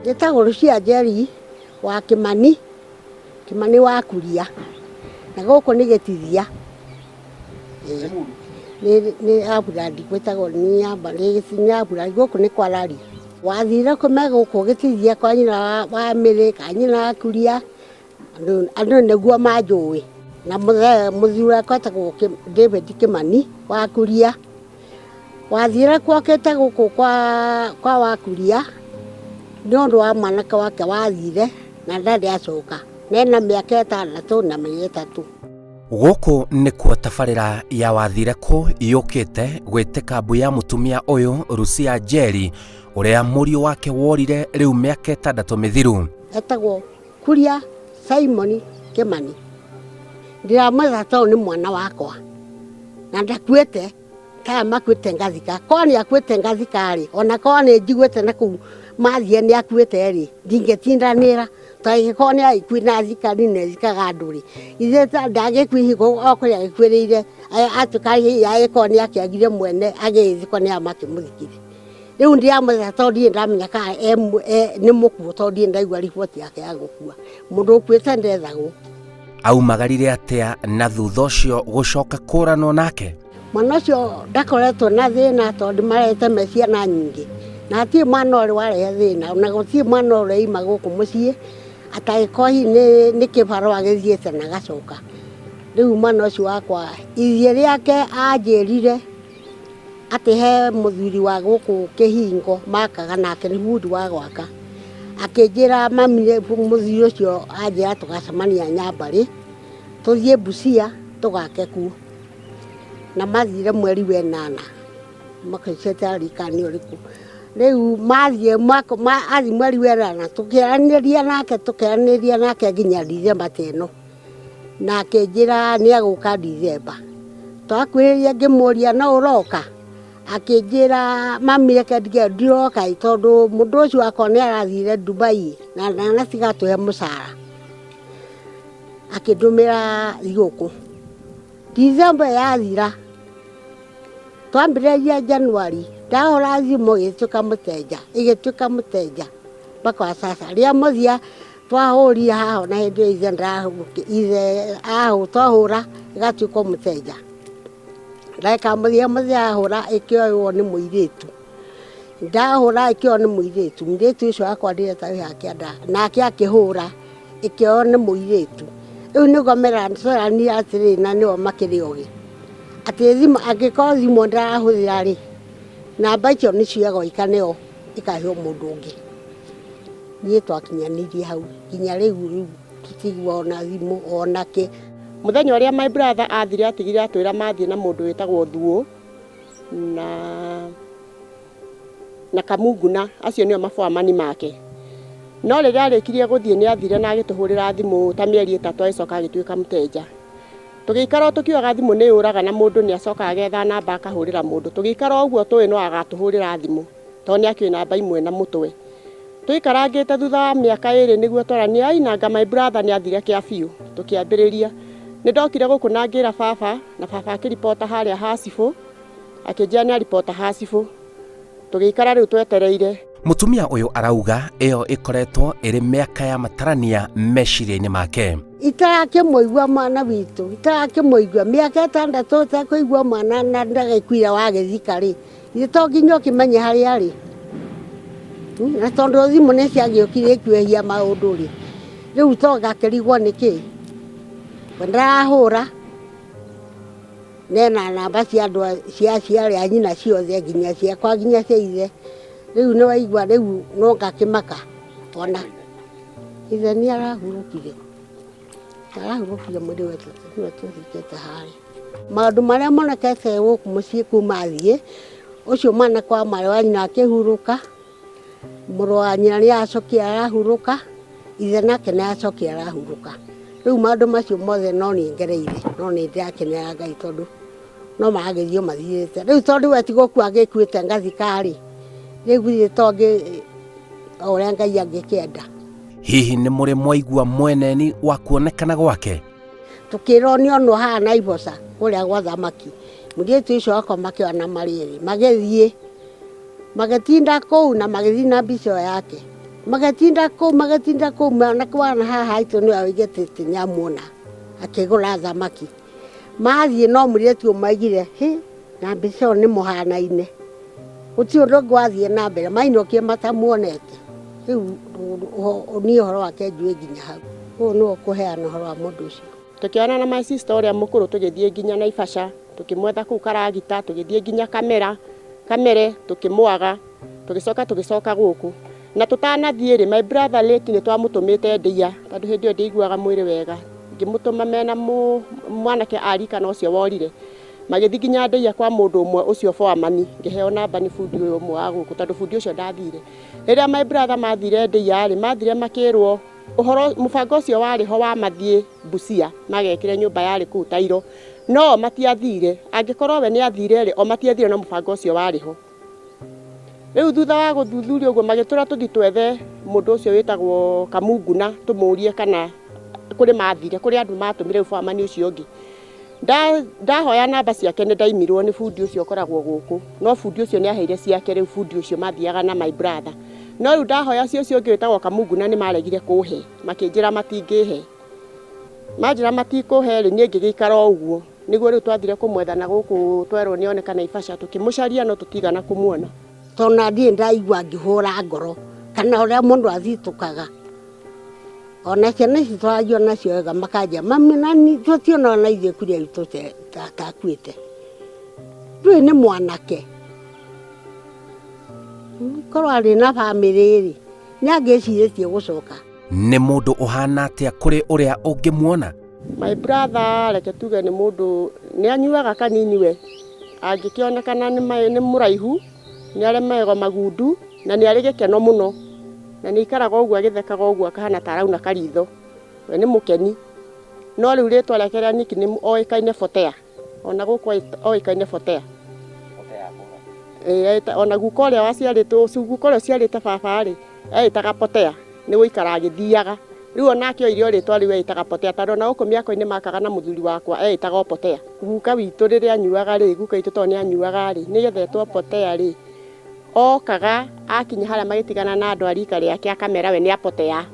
Njĩtagwo Lucia Njeri wa Kĩmani, Kĩmani wa Kuria, na gũkũ nĩ Gĩtithia. Nĩ Upland gwĩtagwo nĩ Upland, gũkũ nĩ kwa Lari. Wathire kũ gũkũ Gĩtithia kwa nyina wa Mĩrĩ ka nyina wa Kuria, andũ nĩguo manjũĩ. Na mũthuri wakwa etagwo David Kĩmani wa Kuria. Wathire kwokĩte gũkũ kwa Wakuria nĩ ũndũ wa mwanake wake wathire na ndarĩ acoka, na ena mĩaka 63. Gũkũ nĩkuo tabarĩra ya Wathire Kũ yũkĩte gwĩtĩka mbu ya mũtumia ũyũ Lucia Njeri ũrĩa mũriũ wake worire rĩu mĩaka 6 mĩthiru. Etagwo Kuria Simon Kĩmani. Ndiramwetha tondũ nĩ mwana wakwa na ndakuĩte kaya makuĩte ngathika. Korwo nĩ akuĩte ngathika rĩ, ona korwo nĩ njiguĩte na kũu mathiĩ nĩ akuĩte rĩ, ndingĩtindanĩra tondũ angĩkorwo nĩ agĩkuire na thikari nĩ ĩthikaga andũ rĩ, ithuĩ ndangĩkuire o kũrĩa agĩkuĩrĩire atuĩka hihi angĩkorwo nĩ akĩagire mwene agĩgĩthikwo nĩ aya makĩmũthikire. Rĩu ndiramwetha tondũ ndirĩ ndamenya kana nĩ mũkuũ tondũ ndirĩ ndaigua riboti yake ya gũkua. Mũndũ ũkuĩte ndethagwo. Aumagarire atĩa na thutha ũcio gũcoka kũranwo nake? Mwana ũcio ndakoretwo na thĩna tondũ marete me ciana nyingĩ, na hatirĩ mwana ũrĩ warehe thĩna, ona gũtirĩ mwana ũrĩ ima gũkũ mũciĩ atangĩkorwo hihi nĩ kĩbarũa agĩthiĩte na agacoka. Rĩu mwana ũcio wakwa ithiĩ rĩake anjĩrire atĩ he mũthuri wa gũkũ kĩhingo makaga nake nĩ bundi wa gwaka, akĩnjĩra mami mũthuri ũcio anjĩra tũgacemania Nyambarĩ, tũthiĩ Busia tũgake kuo. Na mathire mweri wa ĩnana mwaka ũcio nĩ ũrĩkũ. Rĩu mathiĩ athiĩ mweri wa ĩnana tũkĩaranĩria nake tũkĩaranĩria nake nginya Ndithemba ta ĩno. Na akĩnjĩra nĩ egũka Ndithemba. Twakuhĩrĩria ngĩmũria no ũroka? Akĩnjĩra mami reke ndige ndiroka ĩ tondũ mũndũ ũcio wakwa nĩ arathire Dubai na ndanatiga atũhe mũcara. Akĩndũmĩra thigũkũ. Ndithemba yathira, twambĩrĩria January, ndahũra thimũ ĩgĩtuĩka mũteja, ĩgĩtuĩka mũteja mpaka wa sasa. Rĩa mũthia twahũrire haha ona hĩndĩ ĩyo ithe ithe twahũra ĩgatuĩka mũteja. Ndagĩka mũthia mũthia ahũra ĩkĩoywo nĩ mũirĩtu. Ndahũra ĩkĩoywo nĩ mũirĩtu, mũirĩtu ũcio wakwa ndĩreta wĩ haha kĩanda, nake akĩhũra ĩkĩoywo nĩ mũirĩtu. Rĩu nĩguo tweranire atĩrĩrĩ na nĩo makĩrĩ ogĩ, atĩ thimũ angĩkorwo thimũ ndarahũthĩra rĩ, namba icio nĩ cioyagwo ikaneo ikaheo mũndũ ũngĩ. Niĩ twakinyanĩirie hau nginya rĩu rĩu tũtiguaga ona thimũ ona kĩ. Mũthenya ũrĩa my brother athire atigire atwĩra mathiĩ na mũndũ wĩtagwo Thuo na Kamunguna, acio nĩo maboamani make. No rĩrĩa arĩkirie gũthiĩ nĩ athire na agĩtũhũrĩra thimũ ta mĩeri 3 agĩcoka agĩtuĩka mũtenja. Tũgĩikara o tũkiugaga thimũ nĩ yũraga na mũndũ nĩ acokaga agetha namba akahũrĩra mũndũ. Tũgĩikara o ũguo tũĩ no agatũhũrĩra thimũ tondũ nĩ akĩũĩ namba imwe na mũtwe. Tũikarangĩte thutha wa mĩaka 2 nĩguo twaranie, ai nanga my brother nĩ athire kĩa biũ, tũkĩambĩrĩria. Nĩ ndokire gũkũ na ngĩra baba na baba akĩribota harĩa ha cibũ, akĩnjĩra nĩ aribota ha cibũ. Tũgĩikara rĩu twetereire. Mũtumia ũyũ arauga ĩyo ĩkoretwo ĩrĩ mĩaka ya matarania meciria-inĩ make. Itarakĩmũigua mwana witũ, itarakĩmũigua mĩaka 6 ũtekũigua mwana na ndagĩkuire wagĩthika rĩ, ithe to nginya ũkĩmenye harĩa arĩ. Na tondũ thimũ nĩ ciagĩũkire ikuĩhia maũndũ rĩ, rĩu to ngakĩrigwo nĩ kĩ. We ndarahũra, nena namba cia andũ cia aciari a nyina ciothe nginya ciakwa nginya cia ithe. Rĩu nĩ waigua rĩu no ngakĩmaka ona ithe nĩ arahurũkire, arahurũkire mweri wa ĩtatũ nĩwe tũthikĩte harĩa. Maũndũ marĩa monekete gũkũ mũciĩ kuma athiĩ, ũcio mwanake wa mwarĩ wa nyina akĩhurũka, mũrũ wa nyina nĩ acokire arahurũka, ithe nake nĩ acokire arahurũka. Rĩu maũndũ macio mothe no niĩ ngereire, no nĩ ndĩrakenera Ngai tondũ no maragĩthiĩ o mathiĩte. Rĩu tondũ we ti gũkua agĩkuĩte ngathika rĩ, rĩu githĩ to o ũrĩa Ngai angĩkĩenda. Hihi nĩ mũrĩ mwaigua mweneni wa kuonekana gwake? Tũkĩrwo nĩ onwo haha Naivasha kũrĩa gwa thamaki, mũirĩtu ũcio wakwa makĩona marĩ erĩ, magĩthiĩ magĩtinda kũu na magĩthiĩ na mbica ĩyo yake. Magĩtinda kũu, magĩtinda kũu, mwanake wa haha haitũ nĩwe oigĩte atĩ nĩamuona akĩgũra thamaki. Mathiĩ no mũirĩtu ũmwe aigire, hĩ, na mbica ĩyo nĩ mũhanaine. Gũtirĩ ũndũ ũngĩ wathiĩ na mbere, mainũkire matamuonete. Rĩu niĩ ũhoro wake njũĩ nginya hau. Ũyũ nĩwe ũkũheana ũhoro wa mũndũ ũcio. Tũkĩonana na my sister ũrĩa mũkũrũ tũgĩthiĩ nginya Naivasha, tũkĩmwetha kũu Karagita, tũgĩthiĩ nginya Kamera, Kamere tũkĩmwaga, tũgĩcoka tũgĩcoka gũkũ. Na tũtanathiĩ rĩ, my brother late nĩ twamũtũmĩte Ndeia, tondũ hĩndĩ ĩyo ndiaiguaga mwĩrĩ wega. Ngĩmũtũma mena mwanake a rika na ũcio worire. Magĩthiĩ nginya Ndeia kwa mũndũ ũmwe ũcio foreman, ngĩheo namba nĩ bundi ũyũ ũmwe wa gũkũ tondũ bundi ũcio ndathire. Rĩrĩa my brother mathire Ndeia rĩ, mathire makĩrwo ũhoro mũbango ũcio warĩ ho wa mathiĩ Busia magekĩre nyũmba yarĩ kũu tairo, no matiathire. Angĩkorwo we nĩ athire rĩ, o matiathire na mũbango ũcio warĩ ho. Rĩu thutha wa gũthuthuria ũguo magĩtwĩra tũthiĩ twethe mũndũ ũcio wĩtagwo Kamunguna tũmũrie kana kũrĩ mathire, kũrĩ andũ matũmire rĩu foreman ũcio ũngĩ. Ndahoya namba ciake nĩ ndaimirwo nĩ bundi ũcio ũkoragwo gũkũ, no bundi ũcio nĩ aheire ciake rĩu bundi ũcio mathiaga na my brother. No rĩu ndahoya cia ũcio ũngĩ wĩtagwo Kamunguna nĩ maregire kũhe, makĩnjĩra matingĩhe. Manjĩra matikũhe rĩ, niĩ ngĩgĩikara o ũguo. Nĩguo rĩu twathire kũmwetha na gũkũ twerwo nĩ oneka Naivasha, tũkĩmũcaria no tũtigana kũmuona. Tondũ na ndirĩ ndaigua ngĩhũra ngoro kana ũrĩa mũndũ athitũkaga. Ona ciana ici twaragia nacio wega makanjia mami nani tũtiona ona ithuĩ kũrĩa witũ takuĩte. Ndũĩ nĩ mwanake. Korwo arĩ na bamĩrĩ rĩ, nĩ angĩcirĩtie gũcoka. Nĩ mũndũ ũhana atĩa kũrĩ ũrĩa ũngĩmuona? My brother reke tuge nĩ mũndũ nĩ anyuaga kanini we, angĩkĩonekana nĩ mũraihu, nĩ arĩ magego magundu na nĩ arĩ gĩkeno mũno, na nĩ aikaraga ũguo agĩthekaga ũguo akahana ta arauna karitho, we nĩ mũkeni. No rĩu rĩtwa rĩake rĩa nickname oĩkaine Botea, ona gũkũ oĩkaine Botea. Ona guka ũrĩa waciarĩtwo, guka ũrĩa ũciarĩte baba rĩ, eĩtaga Potea, nĩ gũikara agĩthiaga. Rĩu onake oire o rĩtwa rĩu eĩtaga Potea, tondũ ona gũkũ mĩako-inĩ makaga na mũthuri wakwa eĩtaga o Potea. Guka witũ rĩrĩa anyuaga rĩ, guka witũ tondũ nĩ anyuaga rĩ, nĩgetha etwo Potea rĩ, okaga akinya harĩa magĩtigana na andũ a rika rĩake akamera we nĩ apotea.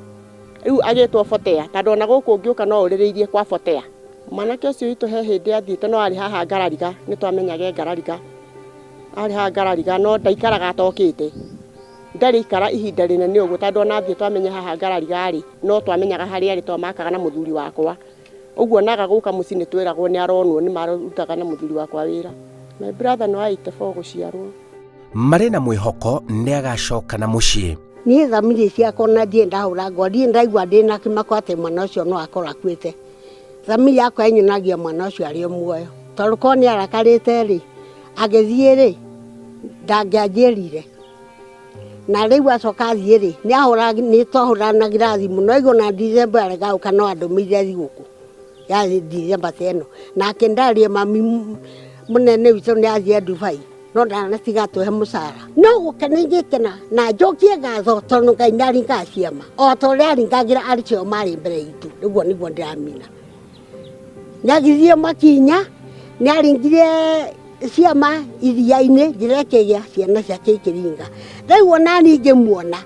Rĩu agĩtwo Botea, tondũ ona gũkũ ũngĩũka no ũrĩrĩirie kwa Botea. Mwanake ũcio witũ he hĩndĩ athiĩte no arĩ haha Ngarariga, nĩ twamenyaga e Ngarariga. Arĩ haha Ngarariga no ndaikaraga atokĩte. Ndarĩ ikara ihinda rĩnene ũguo tondũ ona athiĩ twamenya haha Ngarariga rĩ, no twamenyaga harĩa arĩ tondũ makaga na mũthuri wakwa. Ũguo onaga gũka mũciĩ nĩ twĩragwo nĩ aronwo nĩ marutaga na mũthuri wakwa wĩra. My brother nĩ wa 84 gũciarwo. Marĩ na mwĩhoko nĩ agacoka na mũciĩ. Niĩ thamiri ciakwa ona ndirĩ ndahũra ngoro, ndirĩ ndaigua ndĩna kĩmako atĩ mwana ũcio no akorwo akuĩte. Thamiri yakwa ĩnyonagia mwana ũcio arĩ o muoyo. Tondũ korwo nĩ arakarĩte rĩ, agĩthiĩ rĩ, ndangĩanjĩrire. Na rĩu acoka athiĩ rĩ, nĩ twahũranagĩra thimũ, no aigua ona December arega gũka no andũmĩire thigũkũ ya December ta ĩno. Nake ndarĩe mami mũnene witũ nĩ athiĩ Dubai, no ndanatiga atũhe mũcara. No gũkena ingĩkena na njokie ngatho tondũ Ngai nĩ aringaga ciama o ta ũrĩa aringagĩra arutwo marĩ mbere itũ, ũguo nĩguo ndĩramina. Nĩagirie makinya, nĩaringire ciama iria-inĩ, njĩra ĩkĩgĩa, ciana ciake ikĩringa. Rĩu ona niĩ ingĩmuona,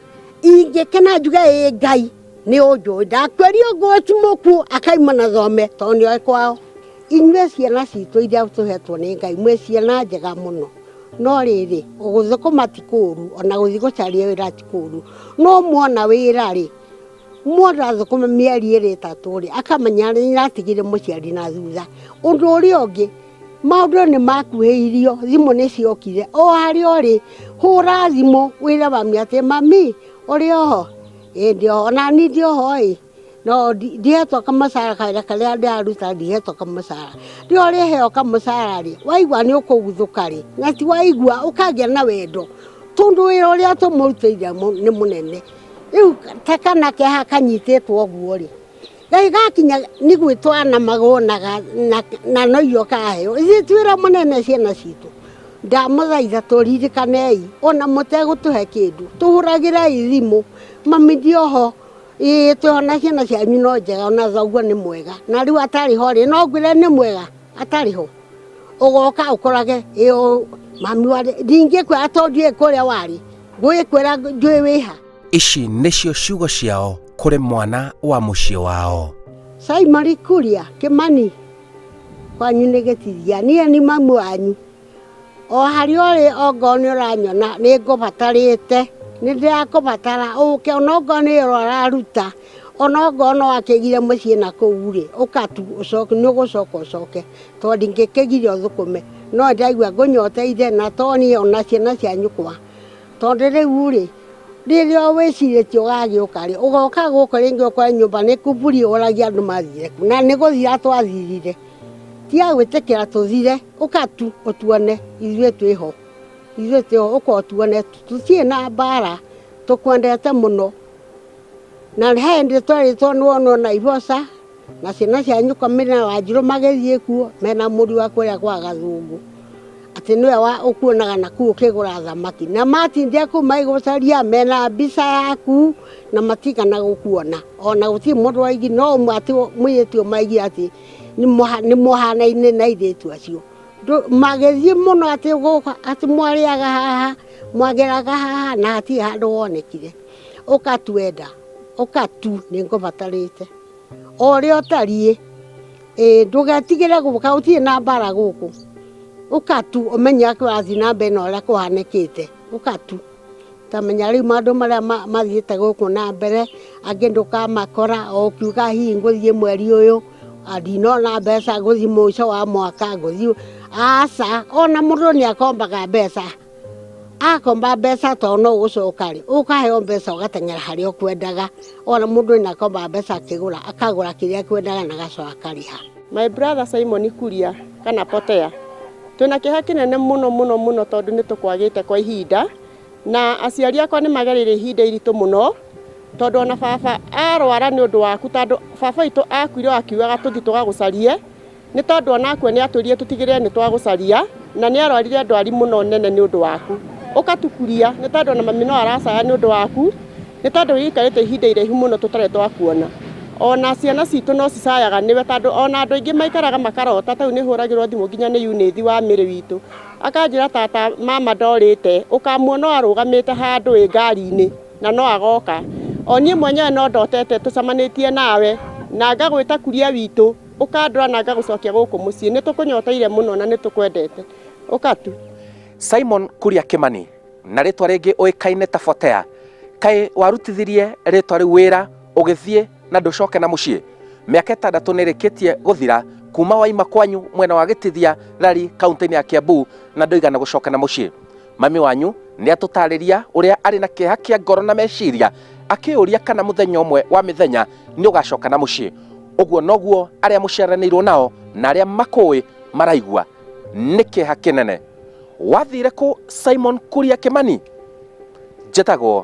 ingĩkena njuge ĩĩ Ngai nĩ ũnjũĩ, ndakwĩrire ũguo ti mũkuũ akaima na thome tondũ nĩoĩ kwao. Inyuĩ ciana citũ iria tũhetwo nĩ Ngai mwĩ ciana njega mũno, no rĩrĩ gũthũkũma ti kũru ona gũthiĩ gũcaria wĩra ti kũru, no mwona wĩra rĩ, mũndũ athũkũma mĩeri ĩrĩ ĩtatũ rĩ, akamenya nĩ atigire mũciari na thutha. Ũndũ ũrĩa ũngĩ, maũndũ nĩ makuhĩirio, thimũ nĩ ciokire, o harĩa ũrĩ, hũra thimũ wĩre mami atĩ mami ũrĩ oho? Ĩĩ ndĩ oho, ona niĩ ndĩ oho ĩ, no ndihetwo kamũcara kawĩra karĩa ndĩraruta ndihetwo kamũcara. Rĩrĩa ũrĩheo kamũcara rĩ, waigua nĩ ũkũguthũka rĩ, na ti waigua ũkagĩa na wendo, tondũ wĩra ũrĩa tũmũrutĩire nĩ mũnene. Rĩu ta kana ke haha kanyitĩtwo ũguo rĩ, Ngai gakinya nĩ gwĩtwara na magũrũ na no irio karaheo. Ithuĩ ti wĩra mũnene ciana citũ. Ndamũthaitha tũririkanei ona mũtegũtũhe kĩndũ, tũhũragĩrei thimũ, mami ndĩ oho, ĩĩ twĩho na ciana cianyu no njega ona thoguo nĩ mwega. Na rĩu atarĩ ho rĩ, no ngwĩre nĩ mwega atarĩ ho? Ũgoka ũkorage ĩĩ mami warĩ, ndingĩkwĩra tondũ ndiũĩ kũrĩa warĩ, ngũgĩkwĩra njũĩ wĩha. Ici nĩcio ciugo ciao kũrĩ mwana wa mũciĩ wao. Simon Kuria Kimani kwanyu nĩ gĩtithia niĩ nĩ mamu wanyu o harĩa ũrĩ ongorwo nĩ ũranyona nĩ ngũbatarĩte nĩ ndĩrakũbatara ũke onokorwo nĩ wĩra ũraruta onokorwo no wakĩgire mũciĩ na kũu rĩ ũka tu ũcoke nĩ ũgũcoka ũcoke tondũ ndingĩkĩgiria ũthũkũme no ndaigua ngũnyoteire na to niĩ ona ciana cia nyũkwa tondũ rĩu rĩ rĩrĩa wĩcirĩtie ũgagĩũka rĩ ũgoka gũkũ rĩngĩ ũkore nyũmba nĩ kuburi ũragia andũ mathire kũ na nĩ gũthira twathirire tiga gwĩtĩkĩra tũthire ũka tu ũtuone ithuĩ twĩho ithuĩ twĩho ũka ũtuone tũtirĩ na mbara tũkwendete mũno na he hĩndĩ twerĩtwo nĩwonwo Naivasha na ciana cia nyũkwa mena Wanjirũ magĩthiĩ kuo mena mũriũ wa kũrĩa kwa Gathũngũ atĩ nĩwe wa ũkuonaga na kũu ũkĩgũra thamaki na matindĩa kũu magĩgũcaria mena mbica yaku na matigana gũkuona ona gũtirĩ mũndũ waigi no ũmwe atĩ mũirĩtu ũmwe aigire atĩ nĩ mũhanaine na airĩtu acio magĩthiĩ mũno atĩ gũka atĩ mwarĩaga haha mwageraga haha na hatirĩ handũ wonekire ũkatuenda ũkatu nĩ ngũbatarĩte o ũrĩa ũtariĩ ĩĩ ndũgetigĩre gũka gũtirĩ na mbara gũkũ ũka tu ũmenye ũrĩa kũrathiĩ na mbere na ũrĩa kũhanĩkĩte ũka tu tamenya rĩu maũndũ marĩa mathiĩte gũkũ na mbere angĩ ndũkamakora o ũkiuga hihi ngũthiĩ mweri ũyũ ndinona mbeca ngũthiĩ mũico wa mwaka ngũthiĩ aca ona mũndũ nĩ akombaga mbeca akomba mbeca tondũ no ũgũcoka rĩ ũkaheo mbeca ũgateng'era harĩa ũkwendaga ona mũndũ nĩ akombaga mbeca akĩgũra akagũra kĩrĩa akwendaga na agacoka akarĩha. My brother Simon Kuria kana Potea twĩna kĩeha kĩnene mũno mũno mũno tondũ nĩ tũkwagĩte kwa ihinda na aciari akwa nĩ magereire ihinda iritũ mũno tondũ ona baba arwara nĩ ũndũ waku tondũ baba witũ akuire o akiugaga tũthiĩ tũgagũcarie nĩ tondũ onakue nĩ atwĩrire tũtigĩrĩre nĩ twagũcaria na nĩ arwarire ndwari mũno nene nĩ ũndũ waku ũkatukuria nĩ tondũ ona mami no aracaya nĩ ũndũ waku nĩ tondũ wĩikarĩte ihinda iraihu mũno tũtarĩ twakuona ona ciana citũ no cicayaga nĩwe tondũ ona andũ aingĩ maikaraga makarota tau nĩ hũragĩrwo thimũ nginya nĩ Eunice wa mĩrĩ witũ akanjĩra tata mama ndorĩte ũkamuona arũgamĩte handũ ĩ ngari-inĩ na no agoka o niĩ mwenyewe no ndotete tũcemanĩtie nawe na ngagwĩta Kuria witũ ũkandora na ngagũcokia gũkũ mũciĩ nĩ tũkũnyoteire mũno na nĩ tũkwendete ũka tu. Simon Kuria Kimani na rĩtwa rĩngĩ ũĩkaine ta Botea kaĩ warutithirie rĩtwa rĩu wĩra ũgĩthiĩ na ndũcoke na mũciĩ mĩaka ĩtandatũ nĩ ĩrĩkĩtie gũthira kuma waima kwanyu mwena wa Gĩtithia Rari kaunti-inĩ ya Kiambu na ndũigana gũcoka na mũciĩ mami wanyu nĩ atũtarĩria ũrĩa arĩ na kĩeha kĩa ngoro na meciria akĩũria kana mũthenya ũmwe wa mĩthenya nĩ ũgacoka na mũciĩ ũguo noguo arĩa mũciaranĩirwo nao na arĩa makũĩ maraigua nĩ kĩeha kĩnene wathire kũ Simon Kuria Kimani njĩtagwo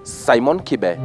Simon Kibe.